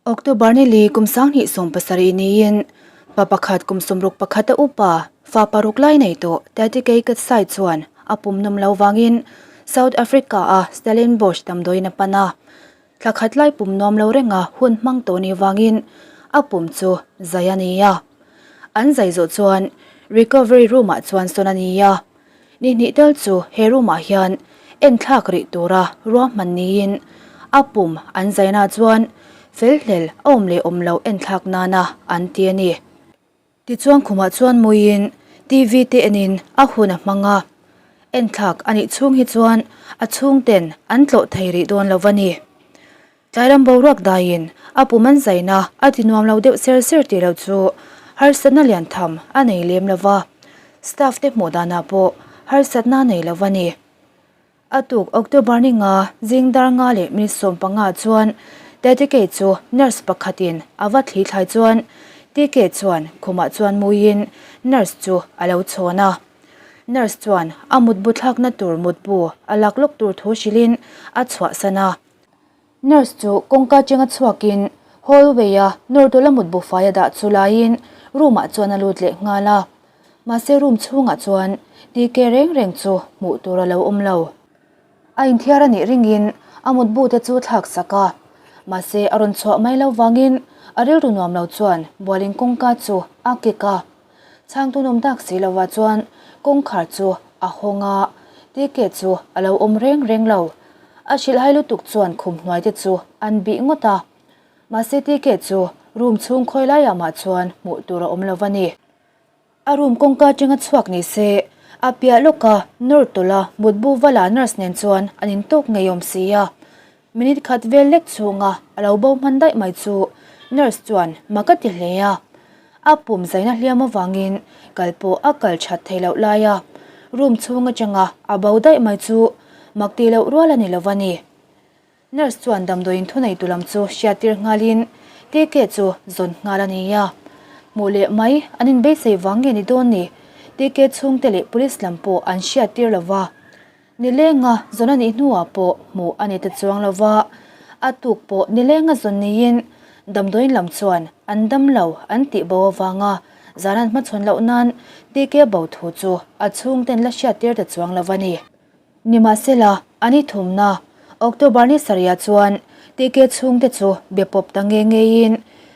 October ni li kum 2017 niin pa pakhat kum 61 a upa fa paruk lai nei tawh Tatikei Katsai chuan a pum nawm lo vangin South Africa a Stellenbosch damdawiin a pan a. Thla khat lai pum nuam lo renga hun hmang tawh ni vangin a pum chu zai a ni a. An zai zawh chuan recovery room ah chuan sawn a ni a. Ni hnih tel chu he room ah hian enthlak rih tura ruahman niin a pum an zaina chuan fel hlel a awm leh awm loh enthlak nana an ti a ni. Tichuan khumah chuan muiin TV te enin a hun a hmang a, enthlak a nih chhung hi chuan a chhungten an tlawh thei rih dawn lo va ni. Tlairam boruak daiin a pum an zaina a ti nuam lo deuh ser ser tih loh chu harsatna lian tham a nei lem lo va, staff te hmuh danah pawh harsatna a nei lo va ni. A tuk October ni nga zing dar nga leh minute 15 chuan Tatikei chu nurse pakhatin a va thli thlai chuan TK chuan khumah chuan muiin nurse chu a lo chhawn a. Nurse chuan a mutbu thlakna tur mutbu a lak lawk tur thu hrilhin a chhuahsan a. Nurse chu kawngka chenga chhuakin hallway a nawrtawla mutbu fai a dah chu laiin room ah chuan a lut leh nghal a. Mahse room chhungah chuan TK reng reng chu hmuh tur a lo awm lo. A inthiar a nih ringin a mutbu te chu thlak sak a. Mahse a rawn chhuah mai lo vangin a rilru nuam lo chuan bualin kawngka chu a kik a. Chhangtu nawm tak si lova chuan kawngkhar chu a hawng a, TK chu a lo awm reng reng lo. A hrilhhai lutuk chuan khum hnuai te chu an bih ngawt a. Mahse TK chu room chhung khawi laiah mah chuan hmuh tur a awm lo va ni. A room kawngka atanga chhuak ni se, a piah lawka nawr tawlh a mutbu vala nurse nen chuan an intawk ngei awm si a. Minute khat vel lek chhunga a lo bo hman daih mai chu nurse chuan mak a ti hle a. A pum zaina hliam avangin kal pawh a kal that thei loh laia room chhung atanga a bo daih mai chu mak tih loh rual a ni lo va ni. Nurse chuan damdawiin thuneitu lam chu hriattir nghalin TK chu zawn nghal a ni a. Hmuh leh mai an inbeisei vang nge ni dawn ni? TK chhungte leh police lam pawh an hriattir lo va. Nilenga zawn a nih hnuah pawh hmuh a ni ta chuang lo va, a tuk pawh nilenga zawn niin damdawiin lam chuan an dam lo an tih bo avanga zan an hmachhawn loh nan TK bo thu chu a chhungten la hriattir ta chuang lo va ni. Nimahsela, a ni thumna, October ni sarihah chuan TK chhungte chu be pawp ta nge ngeiin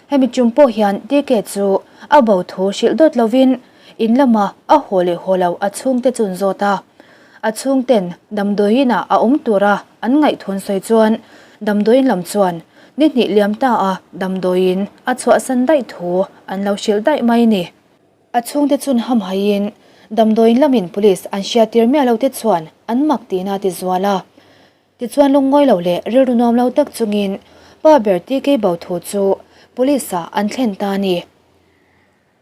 hemi tum pawh hian TK chu a bo thu hrilh dawt lovin in lama a haw leh haw lo a chhungte chu an zawt a. A chhungten damdawiin ah a awm tura an ngaihthun sawi chuan damdawiin lam chuan ni hnih liam ta a damdawiin a chhuahsan daih thu an lo hrilh daih mai ni. A chhungte chun hamhaiin damdawiin lamin police an hriattir miah lo te chuan an mak tihna a ti zual a. Tichuan lungngawi lo leh rilru nuam lo tak chungin pa ber TK bo thu chu police ah an thlen ta a ni.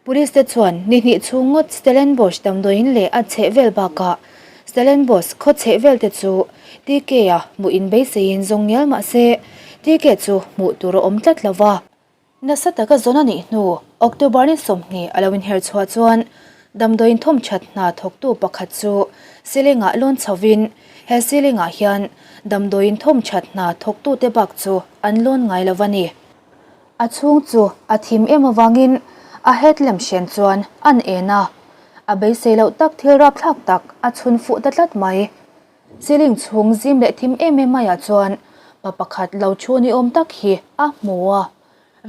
Police te chuan ni hnih chhung ngawt Stellenbosch damdawiin leh a chhehvel bakah Stellenbosch khaw chhehvel te chu TK a hmuh inbeiseiin zawng ngial mah se TK chu hmuh tur a awm tlat lo va. Nasa taka zawn a nih hnu October ni 20 a lo inher chhuah chuan damdawiin thawmthat hna thawktu pakhat chu ceiling ah lawn chhovin he ceiling ah hian damdawiin thawmthat hna thawktute bak chu an lawn ngai lo a ni. A chhung chu a thim em avangin a headlamp hren chuan an en a, a beisei loh tak thil rapthlak tak a chhun fuh ta tlat mai. Ceiling chhung zim leh thim em em maiah chuan pa pakhat lo thu ni awm tak hi a hmu a,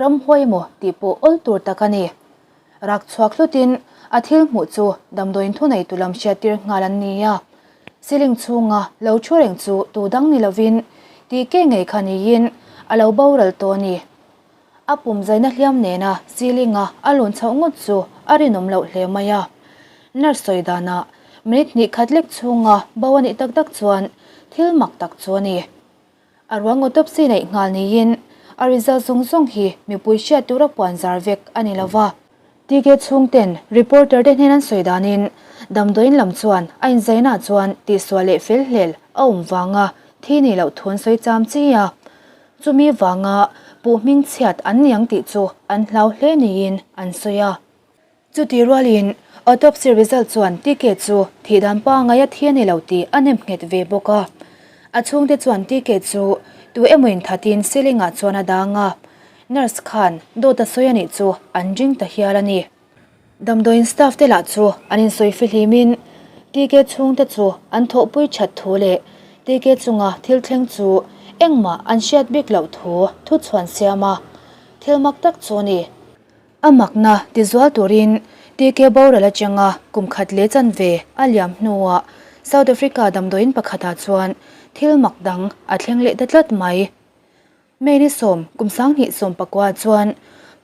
ramhuai emaw tih pawh awl tur tak a ni. Rak chhuak hlutin a thil hmuh chu damdawiin thuneitu lam hriattir nghal an ni a, ceiling chhunga lo thu reng chu tu dang ni lovin tih ke ngei kha niin a lo boral tawh a ni. A pum zaina hliam nena ceiling-a a lawn chhoh ngawt chu a rinawm loh hle mai a. Nurse sawi danah minute hnih khat lek chhunga bo a nih tak tak chuan thil mak tak chu a ni. A ruang autopsy neih nghal niin a result zawng zawng hi mipui hriat tura puan zar vek a ni lo va. TK chhungten reporter te hnen an sawi danin damdawiin lam chuan a inzainah chuan tihsual leh fel hlel a awm vanga thi nih loh thu an sawi cham chi a. Chumi vanga puh hming chhiat an niang tih chu an hlau hle niin an sawi a. Chuti rualin autopsy result chuan TK chu thihdan pangai a thi a ni lo tih a nem nghet ve bawk a. A chhungte chuan TK chu tu emawin thatin ceiling ah chuan a dang a. Nurse khan dawt a sawi a nih chu an ring ta hial a ni. Damdawiin staff te lah chu an insawi fihlimin TK chhungte chu an thawhpui that thu leh TK chunga thil thleng chu engmah an hriat bik loh thu thuchhuan siam a, thil mak tak chu a ni. A makna tizual turin TK boral atanga kum khat leh chanve a liam hnuah South Africa damdawiin pakhatah chuan thil mak dang a thleng leh ta tlat mai. May ni sawm, kum 2019 chuan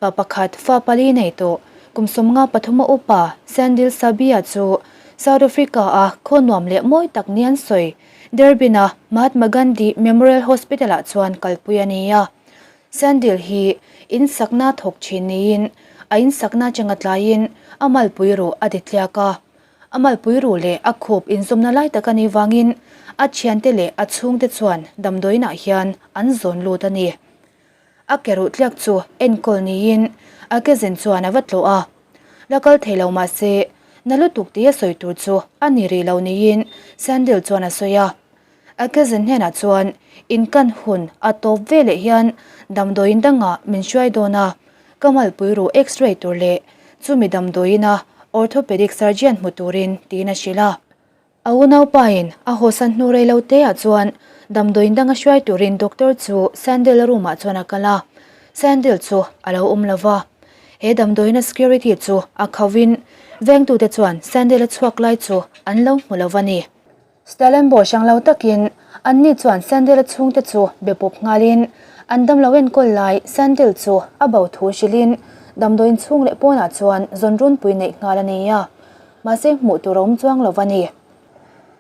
pa pakhat fa pali nei tawh kum 53 upa Sandil Sabia chu South Africa-a khaw nuam leh mawi tak ni an sawi Durban-a Mahatma Gandhi Memorial Hospital-ah chuan kalpui a ni a. Sandil hi in sakna thawk thin niin a in sakna atanga tlaiin a malpui ruh a ti tliak a. A malpui ruh leh a khup inzawmna lai tak a nih vangin a thiante leh a chhungte chuan damdawiinah hian an zawn lut a ni. A ke ruh tliak chu enkawl niin a ke zen chuan a va tlawh a. La kal thei lo mah se na lutuk tih a sawi tur chu a ni rih lo niin Sandil chuan a sawi a. A cousin hnenah chuan inkan hun a tawp ve leh hian damdawiin dangah min hruai dawn a, ka malpui ruh x-ray tur leh chumi damdawiina orthopedic surgeon hmu turin tiin a hrilh a. A unaupain a hawsan hnu rei lo teah chuan damdawiin danga hruai turin doctor chu Sandel-a room-ah chuan a kal a, Sandel chu a lo awm lo va. He damdawiina security chu a khauvin vengtute chuan Sandel-a chhuak lai chu an lo hmu lo va ni. Stellenbosch ang lo takin anni chuan Sandel-a chhungte chu be pawp nghalin an damlo enkawl lai Sandel chu a bo thu hrilhin damdawiin chhung leh pawnah chuan zawn runpui neih nghal a ni a, mahse hmuh tur a awm chuang lo a ni.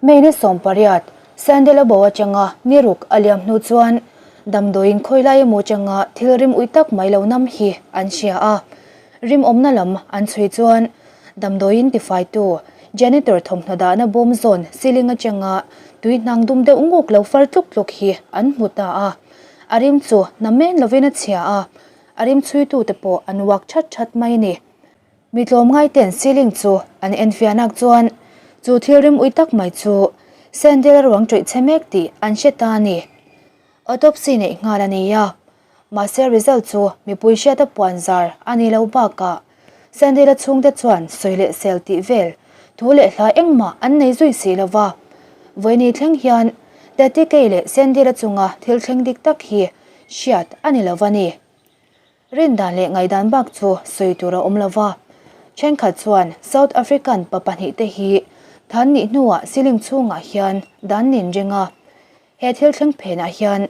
May ni 18, Sandel-a bo atanga ni ruk a liam hnu chuan damdawiin khawi lai emaw atanga thil rim ui tak mai lo nam hi an hria a, rim awmna lam an chhui chuan Damdawiin tifaitu, janitor thawmhnaw dahna bawm zawn ceiling atanga tui hnang dum deuh nguk lo far tluk tluk hi an hmu ta a. A rim chu na men lovin a chhia a, a rim chhuitute pawh an uak that that mai a ni. Mi tlawmngaiten ceiling chu an enfiahnak chuan chu thil rim ui tak mai chu sandal a ruang ṭawih chhe mek tih an hre ta a ni. Autopsy neih nghal a ni a, mahse result chu mipui hriata puan zar a ni lo bakah Sandila chhungte chuan sawi leh sel tih vel thu leh hla engmah an nei zui si lo va. Vawiini thleng hian Tatikei leh Sandila chunga thil thleng dik tak hi hriat a ni lo va ni. Rindan leh ngaihdan bak chu sawi tur a awm lo va. Thenkhat chuan South African pa pahnihte hi than nih hnuah ceiling chhungah hian dan nin ring a. He thil thleng phenah hian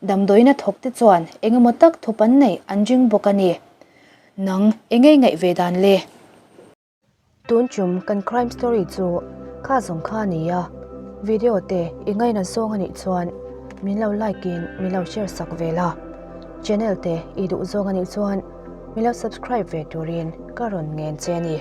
damdawiin a thawkte chuan eng emaw tak thup an neih an ring bawk a ni. Nang eng ngei ngaih ve dan le? Tun tum kan crime story chu kha zawng kha a ni a, video te i ngaina zawng a nih chuan min lo like in min lo share sak ve la, channel te i duh zawng a nih chuan min lo subscribe ve turin ka rawn ngen che a ni.